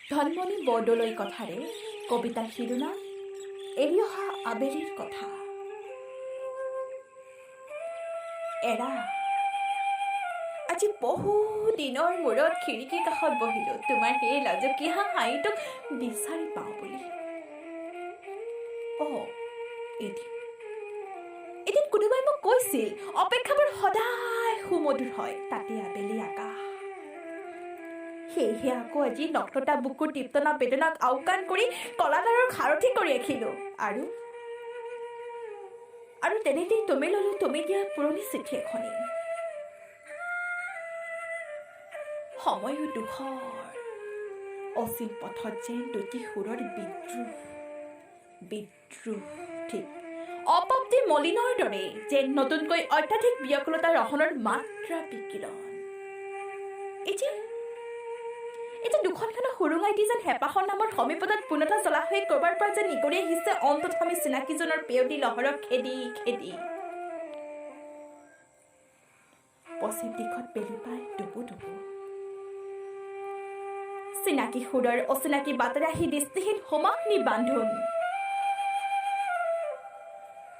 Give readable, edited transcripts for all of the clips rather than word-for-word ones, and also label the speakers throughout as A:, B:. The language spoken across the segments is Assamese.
A: ধনমণি বৰদলৈ কথাৰে কবিতাৰ শিৰোনাম এৰি অহা আবেলিৰ কথা। এৰা, আজি বহু দিনৰ মূৰত খিৰিকীৰ কাষত বহিলোঁ তোমাৰ সেই লাজুকীয়া হাঁহিটোক বিচাৰি পাওঁ বুলি। অ', এদিন কোনোবাই মোক কৈছিল, অপেক্ষাবোৰ সদায় সুমধুৰ হয়, তাতে আবেলি আকাশ। সেয়েহে আকৌ আজি নগ্নতা বুকুৰ তৃপ্তনা বেদনাক আওকাণ কৰি কলাদাৰৰ সাৰথি কৰি ৰাখিলোঁ আৰু আৰু তেনেতেই তুমি ল'লো তুমি দিয়া পুৰণি চিঠি এখনি। সময়ো দুখৰ অচিন পথত যেন দুটি সুৰৰ বিদ্ৰোহ, বিদ্ৰোহ, ঠিক অপ্ৰাপ্তি মলিনৰ দৰে যেন নতুনকৈ অত্যাধিক ব্যাকুলতা ৰহণৰ মাত্ৰা বিকিৰণ। এই যে দুখনখনৰ সুৰুঙাই দি যেন হেঁপাহৰ নামত সমীপত পূৰ্ণতা জলাশয় ক'ৰবাৰ পৰা যেন নিগৰি আহিছে অন্তত আমি চিনাকিজনৰ পেয়দি লহৰক খেদি খেদি। পশ্চিম দিশত বেলি পাই ডুবু ডুবু চিনাকি সুৰৰ অচিনাকি বাটেৰে আহি দৃষ্টিহীন হোমাগ্নি বান্ধোন।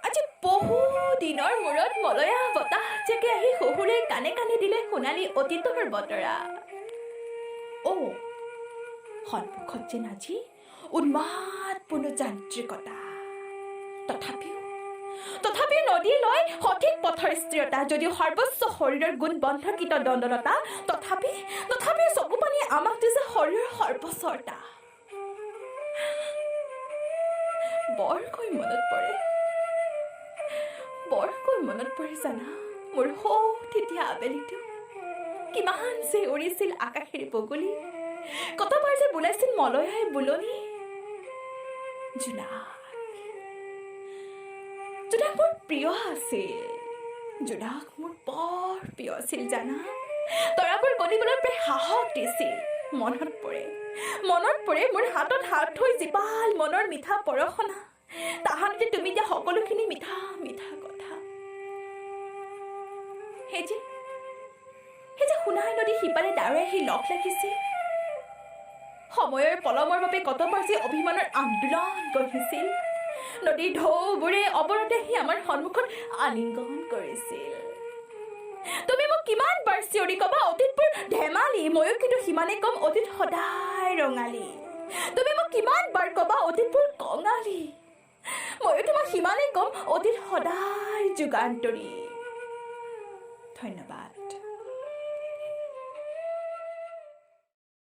A: আজি বহু দিনৰ মূৰত মলয়া বতাহ জাকে আহি শহুৰে কাণে কাণে দিলে সোণালী অতীতৰ বতৰা। অ', সন্মুখত যেন আজি উন্মাদপূৰ্ণ যান্ত্ৰিকতা, তথাপিও নদী লয় সঠিক পথৰ স্থিৰতা। যদিও সৰ্বোচ্চ শৰীৰৰ গুণ বন্ধকৃত দণ্ডনতা, তথাপিও চকু পানীয়ে আমাক দিছে শৰীৰৰ সৰ্বস্বতা। বৰকৈ মনত পৰে, বৰকৈ মনত পৰে জানা মোৰ সৌ তেতিয়া আবেলিটো। কিমান যে উৰিছিল আকাশেৰে বগলী, কতবাৰ যে বোলাইছিল মলয়াই বুলনি। জোনাক, জোনাক মোৰ প্ৰিয় আছিল, জোনাক মোৰ বৰ প্ৰিয় আছিল জানা। তৰাবোৰ গণিবলৈ প্ৰায় সাহস দিছিল। মনত পৰে, মনত পৰে মোৰ হাতত হাত থৈ জীপাল মনৰ মিঠা পৰশনা, তাহানিতে তুমি দিয়া সকলোখিনি মিঠা মিঠা কথা। সেই যে সোণাই নদী সিপাৰে ডাৱৰে আহি লগ লাগিছিল, সময়ৰ পলমৰ বাবে কতবাৰ যে অভিমানৰ আন্দোলন গঢ়িছিল, নদীৰ ঢৌবোৰে অৱৰতে আহি আমাৰ সন্মুখত আলিংগন কৰিছিল। তুমি মোক কিমান বাৰ চিঞৰি ক'বা অতীতবোৰ ধেমালি, ময়ো কিন্তু সিমানেই ক'ম অতীত সদায় ৰঙালী। তুমি মোক কিমান বাৰ ক'বা অতীতবোৰ কঙালী, ময়ো তোমাক সিমানেই ক'ম অতীত সদায় যুগান্তৰী। ধন্যবাদ।